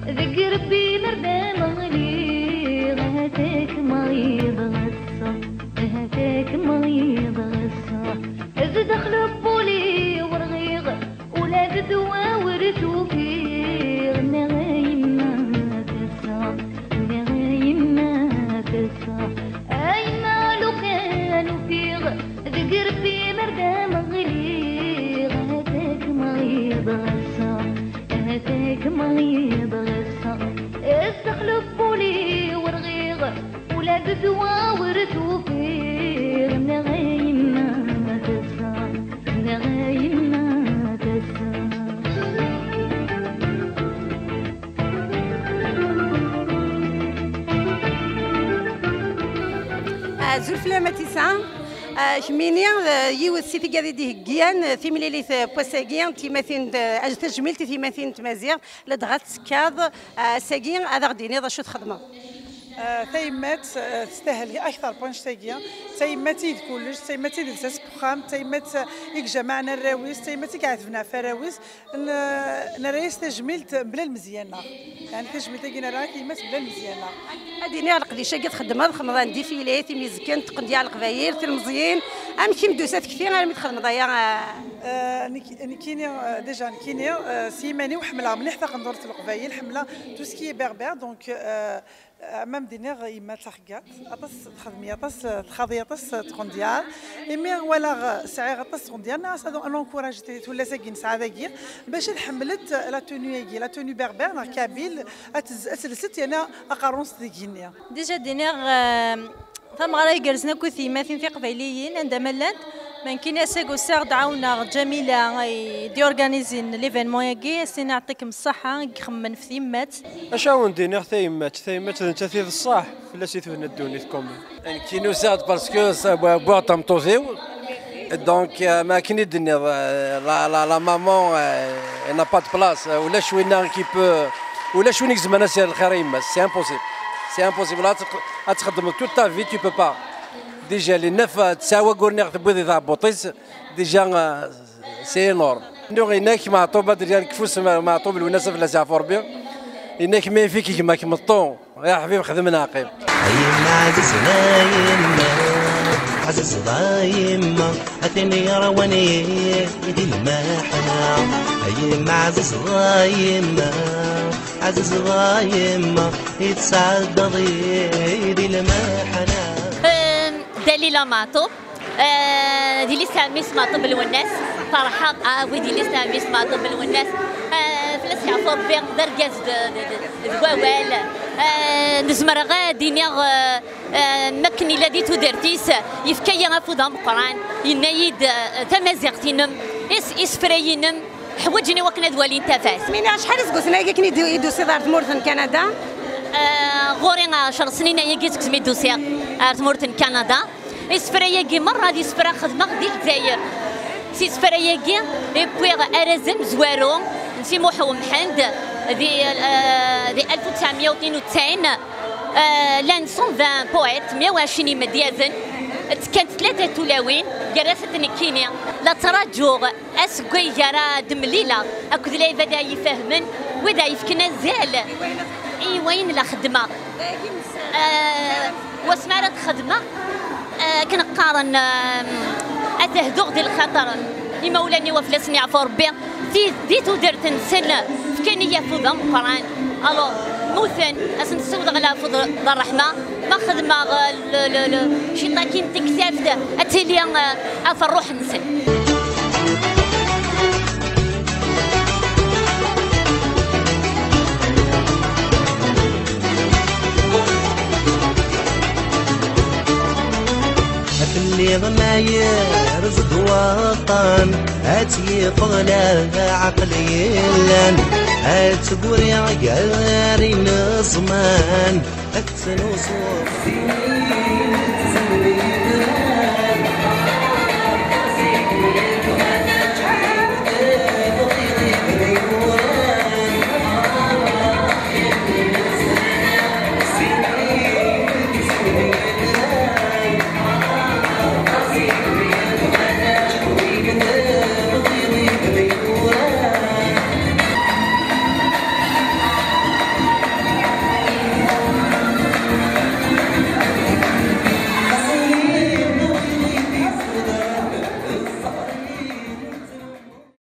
ذكر ربي مردام غلي غهتك مريض غصة غهتك مريض غصة دخل بولي ورغيغ ولا دوا ورثو فيه نغيما تسا نغيما تسا اي ما لو كانوا فيغ ذكر في مردام غلي غهتك مريض غصة غهتك مريض غصة استخلف بولي ورغيغ ولا دوا ورثو فيه نغيما تسا نغيما تسا. زلفلا ماتيسان شميني يوث سيتي غادي ديهكيان ثيمليليت بوساكين تيماثين تجميل تيماثين تمازيغ لدغا تسكاض ساكين هذا غادي نيض شو تخدمه. تيمات تستاهل اكثر بونش تاكيا تيمات يد كلش تيمات يد لساس بخام تيمات يجمعنا الراويس تيمات يقعدنا فراويس نرايس تجميل بلا المزيانه يعني تجميل تاكي نرا تيمات بلا المزيانه. هادي نيا القديشه كي تخدم خمضان défilé تيميزكن تقندي على القبايل تلمزيين ام كي مدوسات كثير غير تخدم ضيا. نكيني déjà نكيني سيماني وحمله مليح تا قندورة القبايل حمله tout ce qui est berbère donc امام دينيغ يما تخكات اطس تخدمي اطس تخاضي اطس تقنديار ايمي ولا سعي اطس تقنديار ناس هادو ان encourage تولى ساكين ساعة ذاكي باش حملت la tenue la tenue berbère نا kabyle اتلست يعني اقارونس ديكينيا déjà دينيغ ثم غرا يجلسنا كوثيماثين في قبيليين عندما لاند من كاين اساكو ساغ دعاونا جميلة دي اورغانيزين ليفينمون ياكي سي نعطيكم الصحة خمن في ثيمات. اش عاون دينيغ ثيمات ثيمات انت تيض الصح فلا سيتونا الدونيت كومون كينو ساعد باسكو بوا تمطوزيو دونك ما كاين الدنيا لا لا لا مامون n'a pas de place ولا شوينا كي بو ولا شوينك زمان سير الخير يما c'est impossible c'est impossible تخدم toute ta vie tu peux pas déjà les neuf تساوى قرني تبوذي ذا بوطيس déjà c'est énorme. نو هناك معطوبه دريان كفوس معطوب الوناسه في لاسعفور بي هناك ما فيك كيما كمطو يا حبيبي خدم ناقب. يما عزيزنا يما عزيز يما أتني رواني يدي المحنة يما عزيز يما عزيز يما يتسعد ضيدي المحنة. دليلة معطوب ديلي ساميس معطوب الوناس فرحة وديلي ساميس معطوب الوناس فلاس يعفور بيغ دركاز دواوال نزمر غادي نيغ مكني لا ديتو درتيس يفكيا غفوض مقران ينايد تمازيغتينم اسفرينم حوجني وكنا دوالين تفاس. مينا شحال سكوسنا كي يدوسي دار تمورثن كندا؟ غوري 10 سنين ياكي تكسمي دوسي تمورثن كندا اسفرياكي مرة دي سفرا خدمة ديال الجزائر سي سفرياكي بويغ ارازم زوارو نسي موحو محند دي 1992 لان 120 poètes 120 مديازن كانت ثلاثة تلاوين جراسة نكيني لا تراجع اسكوي جرا دمليلة اكد لا بدا يفهمن ودا يفكنا زال اي وين لا خدمة وسمارة خدمة كنقارن اتهدوغ ديال الخطر لما ولاني وفلاسني عفو ربي ديتو درت نسن فكاني فوضى مقران الو موثن اسنسوض على فض الرحمة ما خدمة شي طاكين تكتافت اتيليا افروح نسن. اللي غناير رزق وطن هاتي فغلا عقلي لان هاتقوري عقاري نزمان اكتنو صوت.